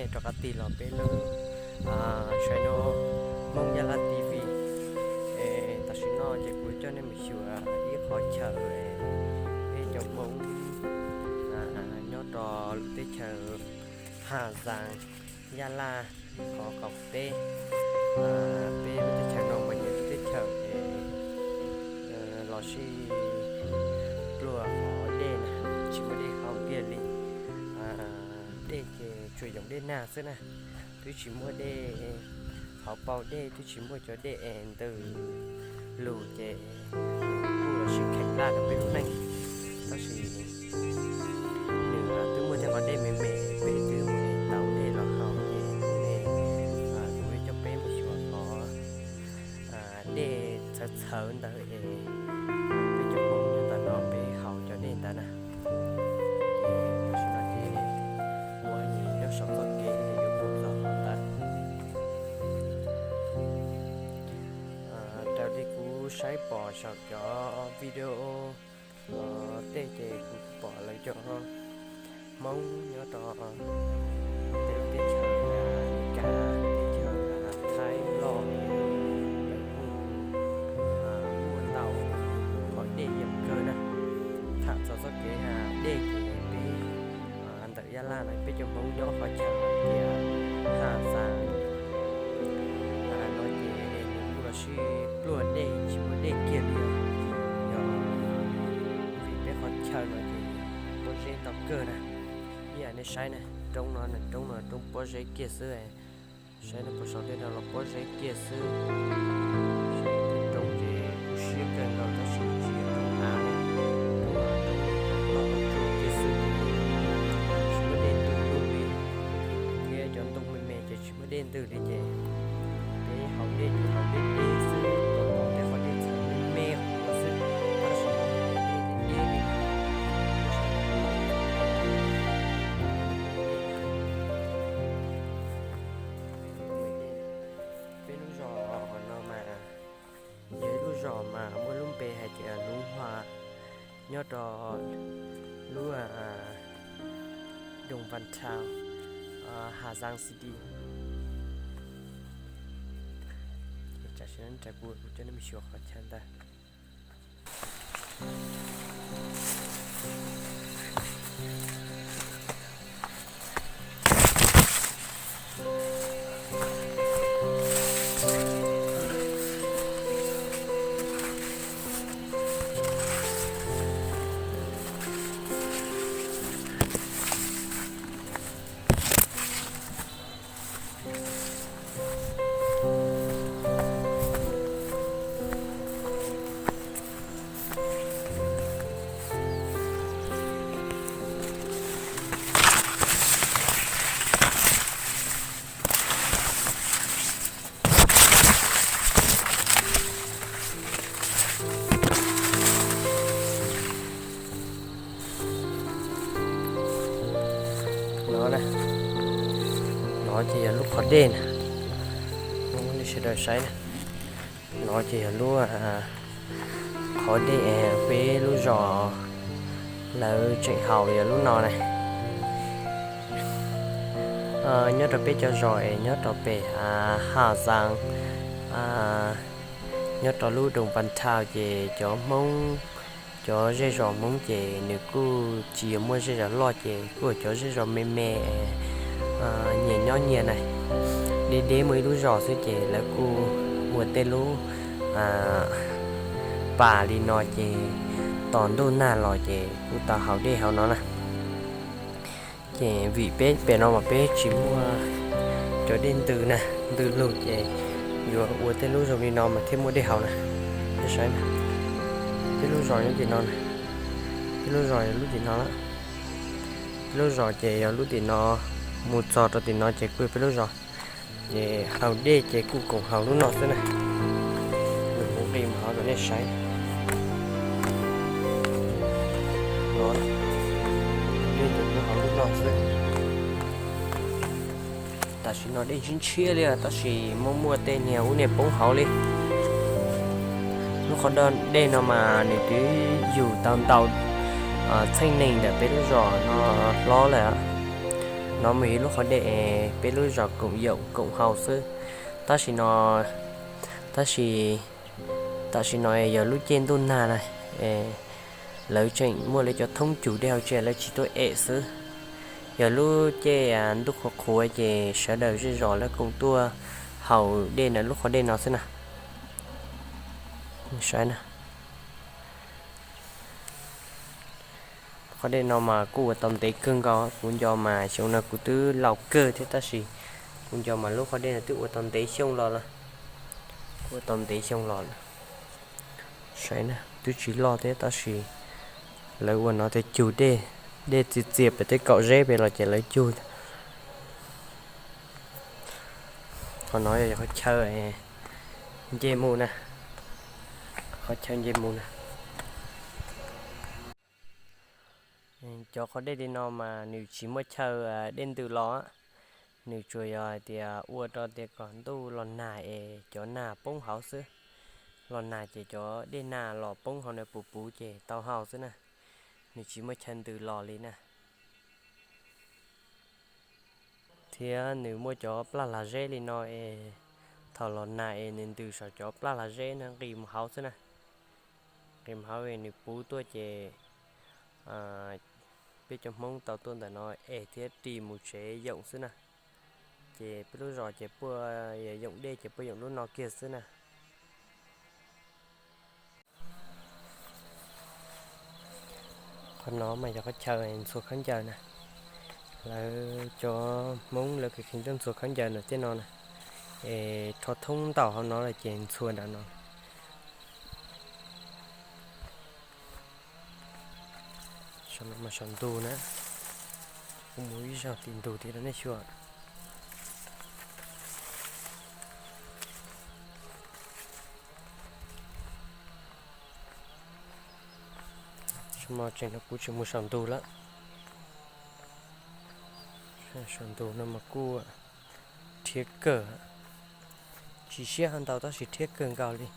Rov qab tig los peb lub channel Hmoob Yaj Laj T V. Es tam sim no ces kuv coj nej mus xyuas ib qhov chaw peb cov Hmoob nyob rau lub teb chaws Hà Giang, Yaj Laj, qhov qaum teb. Peb lub teb chaws no mas yog lub teb chaws es los sij pluag qhov dej na, tsis muaj dej haus kiag li. Dej ces tsuas yoom dej nag xwb na, twb tsis muaj dej hauv paus, dej twb tsis muaj cov dej es ntws lug ces kuj los sij kheev laj rau peb lub neej. Tab sis nws twb muaj tej qhov dej me me, peb twb mus ev tau dej los haus ces hnub no kuv yuav coj peb mus xyuas qhov dej txhawv txhawv ntawd es peb cov Hmoob nyob ntawm no peb haus cov dej ntawd na. Ces tam sim no ces kuv nyob saum txoj kev yuav mus txog qhov ntawd. Raws li kuv saib pom saum cov video tej ces kuv pom lawv cov Hmoob nyob rau tej lub teb chaws Amelikas, teb chaws Thaib loj, lawv kuj muaj ntau qhov dej yoom kawg na. Tham txog txoj kev dej ces peb ntawm Yaj Laj no peb cov Hmoob nyob qhov chaw tias Hà Giang no ces nws kuj los sij pluag dej tsis muaj dej kiag li. Yog vim peb qhov chaw no ces pob zeb ntau kawg na. Ib yam nej saib na, roob no, roob no roob pob zeb kiag xwb. Saib no puas saum dej no los pob zeb kiag xwb. Tej roob ces kuj siab kawg nkaus tab sis tsis yog roob av na, roob toj roob tsua kiag xwb ces tsis muaj dej ntws lug li. Thiab cov ntoo me me ces tsis muaj dej ntws li ces peb haus dej ces haus dej deb xwb, los pom tej qhov dej txhawv me me qhuav xwb, tab sis dej deb li. Peb lub zos no mas yog ib lub zos mas muaj lub npe hais tias Lub Hua, nyob rau lub Đồng Văn Thao, Hà Giang City. Ces tam sim no kuv coj nej mus xyuas qhov chaw ntawd. No, no ces yog lub qhov dej na, nej sawv daws saib na. No ces yog lub qhov dej peb lub zos lawv tseem haus yog lub no na. Nyob rau peb cov zos es nyob rau pem Hà Giang, nyob rau lub Đồng Văn Thao ces cov Hmoob, cov zej zos Hmoob ces nws kuj tsis yog muaj zej zos loj ces kuj yog cov zej zos me me, nyias nyob nyias na. Deb deb muaj ib lub zos xwb ces lawv kuj ua tej lub pas li no ces tos ntuj nag los ces kuj tau haus dej hauv no na. Ces vim peb pem no mas peb tsis muaj cov dej ntws na, ntws lug ces yuav ua tej lub zoo li no mas thiaj muaj dej haus na. Nej saib, peb lub zos nyob tim no, peb lub zos yog lub tim no, peb lub zos ces yog lub tim no, mus txog rau tim no ces kuj yog peb lub zos. Ces haus dej ces kuj koom haus lub no xwb na. Nws kuv nqis mus hauv rau nej saib. Dej ces kuj haus lub no xwb. Tam sim no dej ntshiab ntshiab li tab sis muaj muaj tej niag ub niag poob hauv li. Lub qhov dej no mas nws twb yug tau ntau txheej neeg ntawm peb lub zos no hlob lawm. No mas yog ib lub qhov dej es peb lub zos koom yaum koom haus xwb. Tab sis no, tab sis tam sim no yog lub caij ntuj nag na, lawv tseem muaj lawv cov thoob cug dej hauv tsev lawv tsis tuaj em xwb. Yog lub caij ntuj qhuav qhuav ces sawv daws zej zos lawv koom tuaj haus dej ntawm lub qhov dej no xwb na. Saib na, qhov dej no mas kuj ua tau ntev kawg nkaus, kuv nco mas xyoo no kuv twb laus kawg thiab tab sis kuv nco mas lub qhov dej no twb ua tau ntev xyoo los lawm. Ua tau ntev xyoo los lawm. Saib na, twb tsis loj thiab tab sis lawv ua no thiaj cug dej, dej txias txias pem tej kaum zeb pem los ces lawv cug. Qhov no yog qhov chaw nce mus na, qhov chaw nce mus na. Cov qhov dej li no mas nws tsis muaj chaw dej ntws los, nws tsuas yog hais tias ua rau tias kom ntuj los nag es cov nag poob hauv xwb. Los nag ces cov dej nag los poob hauv no puv puv ces tau haus xwb na. Nws tsis muaj chaw ntws los li na. Thiab nws muaj cov plaj lag zeb li no es thaum los nag es nws ntws saum cov plaj lag zeb no nqis mus hauv xwb na. Nqis mus hauv es nws puv tuaj ces peb cov Hmoob tau tuaj ntawm no es thiab ris mus tsev yoom xwb na. Ces peb lub zos ces puaj yoom dej ces puaj yoom lub no kiag xwb na. Qhov no mas yog qhov chaw ntxhua khaub ncaws na. Lawv cov Hmoob lawv kheev tuaj ntxhua khaub ncaws ntawm tej no na, es rho thoob ntaus hauv no lawm ces ntxhua nram no. Saum no mas saum ntug na, kuv mus ib zaug tim ntug thiab rau nej xyuas. Saum no tseem no kuv tseem mus saum ntug lawm. Saum ntug no mas kuj rhiab kawg, tsis siab ntau tab sis rhiab kawg nkaus li.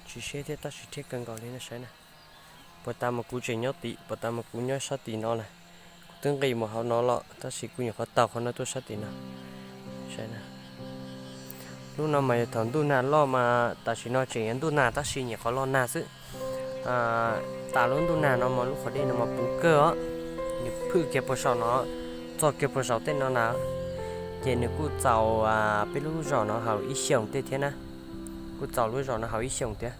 Tsis siab thiab tab sis rhiab kawg nkaus li no saib na. Puag ta mas kuv tseem nyob tim, puag ta mas kuv nyob sab tim no na. Kuv twb nqis mus hauv no los tab sis kuv nyuam qhuav taug qhov no tuaj sab tim no. Saib na. Lub no mas yog thaum ntuj nag loj mas tam sim no tseem yog ntuj nag tab sis nyuam qhuav los nag xwb. Tas lub ntuj nag no mas lub qhov dej no mas puv kawg os. Nws phwj kiag puag saum no, txog kiag puag saum tej no na. Ces nws kuj txaus peb lub zos no haus ib xyoos tej thiab na. Kuj txaus lub zos no haus ib xyoos thiab.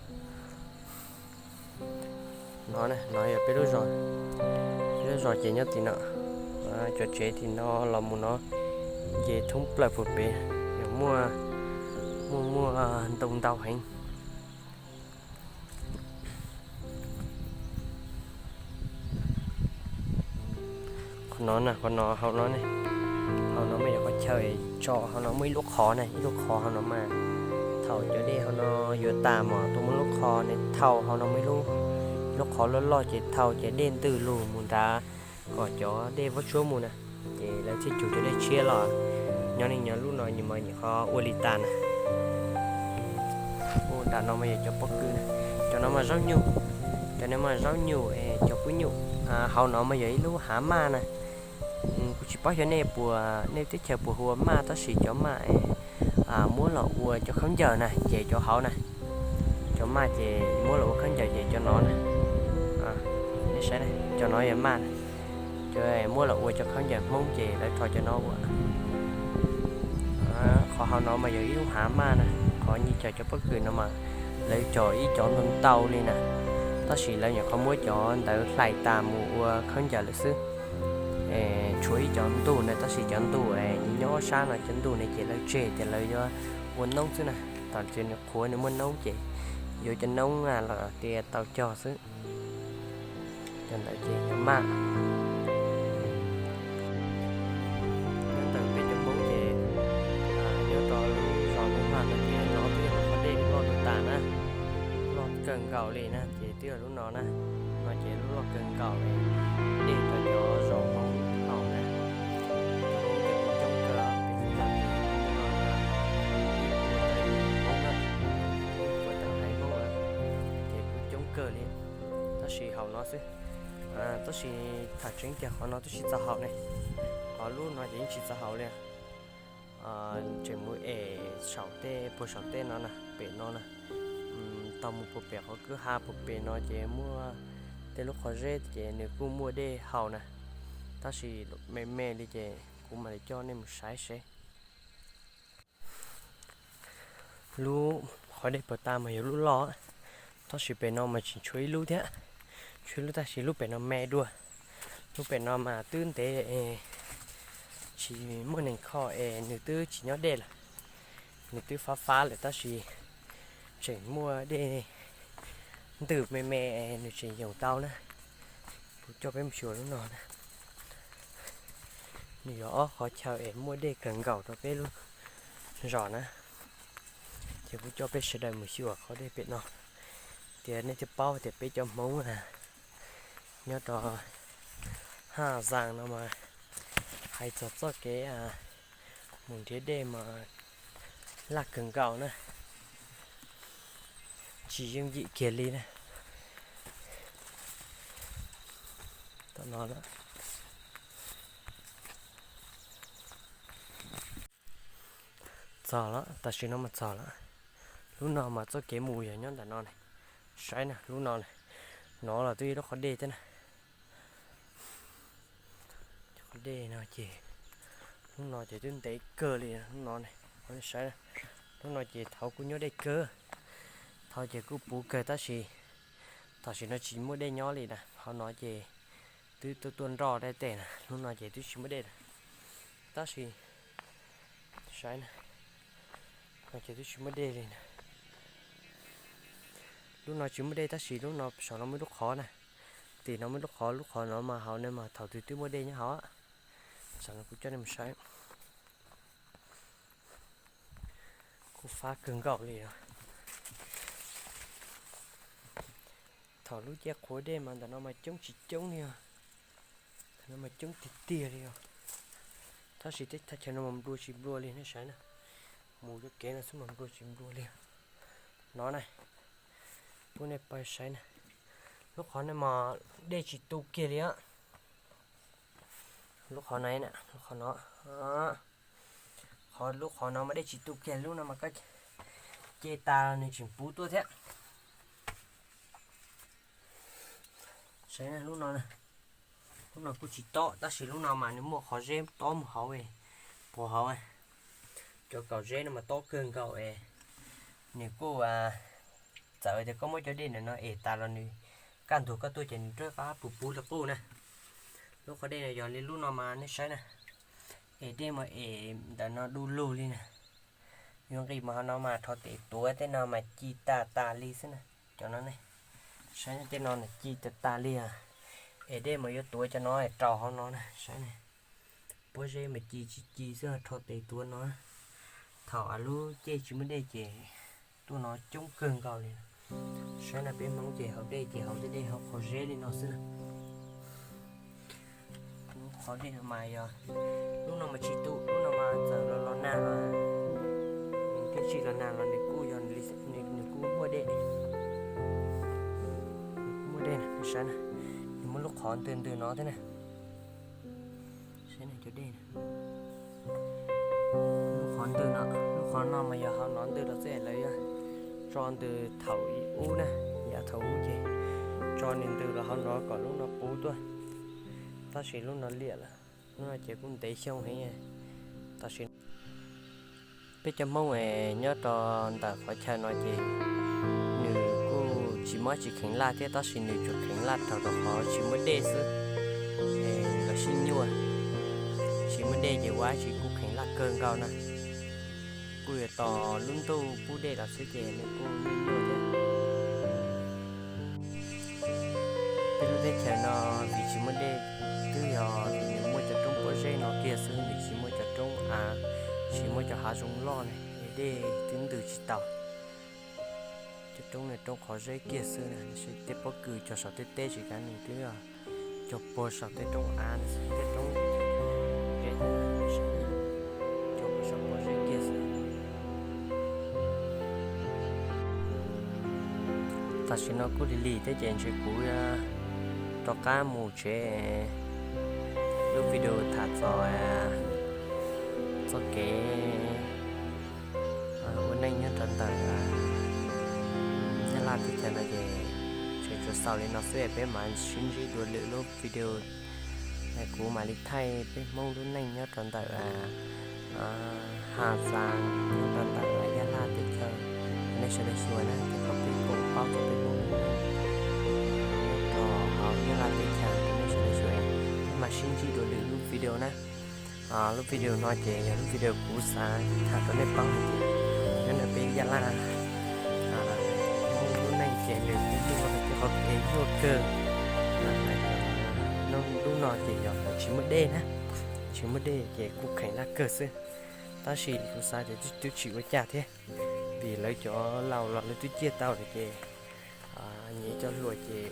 No, no yog peb lub zos, peb lub zos ces nyob tim no, cov tsev tim no los mus no, ces thoob plaws puag pem, yog muaj, muaj muaj ntoo ntau heev. Qhov no na, qhov no hauv no ne, hauv no mas yog qhov chaw tso, hauv no muaj ib lub qhov na, ib lub qhov hauv no mas thaum cov dej hauv no yuav tas mas tuaj muaj lub qhov ne, thau hauv no muaj ib lub, lub qhov loj loj ces thau ces dej ntws lug mus nrad kom cov dej vaub tsuab mus na, ces lawv thiaj cug cov dej tshiab los. Nyob li nyob lub no nws mas nyuam qhuav ua li tas na. Ua nram no mas yog cov pob kws na, cov no mas zaub nyuj, cov no mas zaub nyuj es cov pub nyuj. Hauv no mas yog ib lub hav maj na. Kuv tsis paub xyov nej puas, nej teb chaws puas hu ua maj tab sis cov maj es muab los ua cov khaub ncaws na ces cov hauv na. Cov maj ces muab los ua khaub ncaws ces cov no na. Nej saib na, cov no yog maj na. Cov muab los ua cov khaub ncaws Hmoob ces lawv rho cov no ua. Qhov hauv no mas yog ib lub hav maj na, qhov nyias cog cov pob kws no mas lawv cog ib cov ntau ntau li na, tab sis lawv nyuam qhuav muab cov ntawd hlais tas mus ua khaub ncaws lawm xwb. Tshuav ib cov ntug na, tab sis cov ntug nyob sab no cov ntug ne ces lawv tseg ces lawv yuav ua noob xwb na. Thaum twg nws qhuav nws muaj noob ces yuav cov noob los tias tau cog xwb. Cov ntawd ces cov maj. Nyob ntawm peb cov Hmoob ces nyob rau lub zos Hmoob Vaj no ces no twb yog lub qhov dej loj loj tas na, loj kawg nkaus li na ces twb yog lub no na, no ces lub loj kawg nkaus li, dej rau cov zos Hmoob haus na. Cov Hmoob ces kuj coob kawg, peb lub zos ces kuj muaj ib puas tawm haiv Hmoob na, ib puas tawm haiv Hmoob na, ces kuj coob kawg li, tab sis haus no xwb. Tab sis tham tseeb tiag qhov no twb tsis txaus haus ne, qhov lub no ces yeej tsis txaus haus li. Tseem mus es saum tej puag saum tej no na, pem no na, tau mus puag pem qhov kwj ha puag pem no ces muaj tej lub qhov zeb ces nws kuj muaj dej haus na, tab sis me me li ces kuv mam li coj nej mus saib seb. Lub qhov dej puag ta mas yog lub loj, tab sis pem no mas tseem tshuav ib lub thiab, tshuav ib lub tab sis lub pem no me dua. Lub pem no mas twb ntev, tsis muaj neeg kho es nws twb tsis nyob dej lawm, nws twb fab fab lawm tab sis tseem muaj dej ntws me me es nws tseem yoog tau na. Kuv coj peb mus xyuas lub no na. Nws yog ob qhov chaw es muaj dej kawg nkaus rau peb lub zos na. Ces kuv coj peb sawv daws mus xyuas qhov dej pem no, tias nej thiaj paub tias peb cov Hmoob nyob rau Haj Zaas no mas hais txog txoj kev mus nrhiav dej mas laj kawg nkaus na, tsis yooj yim kiag li na. Tom no txog lawm, tam sim no mas txog lawm. Lub no mas txoj kev mus yog nyob ntawm no ne. Saib na, lub no ne, no los twb yog lub qhov dej thiab na. Qhov dej no ces, lub no ces twb ntev kawg li lub no ne. Saib, lub no ces thaum kuj nyob dej kawg, thaum ces kuj puv kawg tab sis tam sim no tsis muaj dej nyob li na. Hauv no ces twb tuaj tuaj nroj dab teg na, lub no ces twb tsis muaj dej lawm. Tab sis saib na, no ces twb tsis muaj dej li na. Lub no tsis muaj dej tab sis lub no saum no muaj lub qhov na, tim no muaj lub qhov, lub qhov no mas hauv no mas thaum twg twb muaj dej nyob hauv. Tam no kuv coj nej mus saib, kuj fab kawg nkaus li os. Thaum lub caij qhuav dej mas ntawm no mas coob tsis coob li os, ntawm no mas coob tiag tiag li os. Tab sis teb chaws no mas nplua tsis nplua li nej saib na, mus yuav kev no xwb mas nplua tsis nplua li. No na, pub nej pab saib na, lub qhov no mas dej tsis tu kiag li os. Lub qhov no, lub qhov no, qhov lub qhov no mas dej tsis tu kiag, lub no mas koj ce tas nws tseem puv tuaj thiab. Saib lub no, lub no kuj tsis tob tab sis lub no mas nws muaj qhov zeb tob mus hauv, puag hauv. Cov kaum zeb no mas tob kawg nkaus es nws kuj txawm tias koj muab cov dej ntawm no es tas los nws kaj ntug koj tuaj ces nws rov qab puv puv li qub na. Lub qhov dej no yog li lub no mas nej saib na, es dej mas es ntawm no du lug li na. Yuav nqis mus hauv no mas rho tes tuav tej no mas ci tas tas li xwb na. Cov no ne, saib tej no na ci tas tas li os. Es dej mas yuav tuav cov no rau hauv no na, saib na. Pob zeb mas ci tsis ci xwb, rho tes tuav no. Thaum lub caij tsis muaj dej ces tuaj no coob kawg nkaus li. Saib na, peb Hmoob ces haus dej ces haus tej dej hauv qhov zeb li no xwb na. Lub qhov dej no mas yog, lub no mas tsis tu, lub no mas txawm los los nag los, nws twb tsis los nag los nws kuj yog, nws kuj muaj dej. Muaj dej na, saib na, nws muaj lub qhov ntws ntws no thiab na. Saib na cov dej na. Lub qhov ntws no, lub qhov no mas yog hauv no ntws los xwb, lawv yuav tso ntws thaum ub na, yav thaum ub ces tso nws ntws los hauv no kom lub no puv tuaj. Tab sis lub no liam lawm, lub no ces kuj ntev xyoo heev. Tam sim peb cov Hmoob es nyob rau ntawm qhov chaw no ces nws kuj tsis mob tsis kheev laj thiab, tab sis nws tsuas kheev laj raug rau qhov tsis muaj dej xwb. Es los sib nyuaj, tsis muaj dej ces ua tsis kuj kheev laj kawg nkaus na. Kuj yuav tos lub ntuj pub dej los xwb ces nws kuj nyuaj nyuaj thiab. Peb lub teb chaws no vim tsis muaj dej, twb yog vim nws muaj cov roob pob zeb no kiag xwb, nws tsis muaj cov roob av, tsis muaj cov hav zoov loj ne, es dej twb ntws tsis tau. Cov roob no roob qhov zeb kiag xwb, tej pob kws cog saum tej teb tsis kav nws twb yog cog puag saum tej roob av, tej roob zeb, cog puag saum pob zeb kiag xwb. Tam sim no kuj lig lig thiab ces ntshe kuv rov Tom qab mus tsev, lub video tham txog txoj kev ua neej nyob rau ntawm Nyab Laj teb chaws no ces tseem tsuas xaus li no xwb, peb mam sib ntsib dua lwm lub video. Kuv mam li thaij peb Hmoob lub neej nyob rau ntawm Has Xas, nyob rau ntawm Nyab Laj teb chaws, nej sawv daws xyuas na, thiab kom peb koom paub txog peb Hmoob lub neej nyob rau hauv Nyab Laj teb chaws, nej sawv daws xyuas. Peb mam sib ntsib dua lwm lub video na. Lub video no ces yog lub video kuv xav tham rau nej paub no ces nyob ntawm peb Nyab Laj, Hmoob lub neej ces nws kuj muaj tej qhov kev nyuaj kawg. Lub no ces yog tsis muaj dej na, tsis muaj dej ces kuj kheev laj kawg xwb. Tab sis kuv xav tias twb tsis ua cas thiab, vim lawv cov laus los lawv twb ciaj tau lawm ces nyias cov hluas ces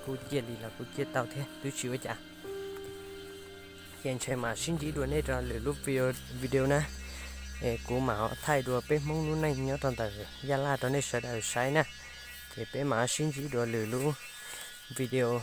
kuj ciaj li los kuj ciaj tau thiab, twb tsis ua cas. Ces ntshe mam sib ntsib dua nej rau lwm lub video na. Es kuv mam ho thaij dua peb Hmoob lub neej nyob rau ntawm Nyab Laj rau nej sawv daws saib na. Ces peb mam sib ntsib dua lwm lub video.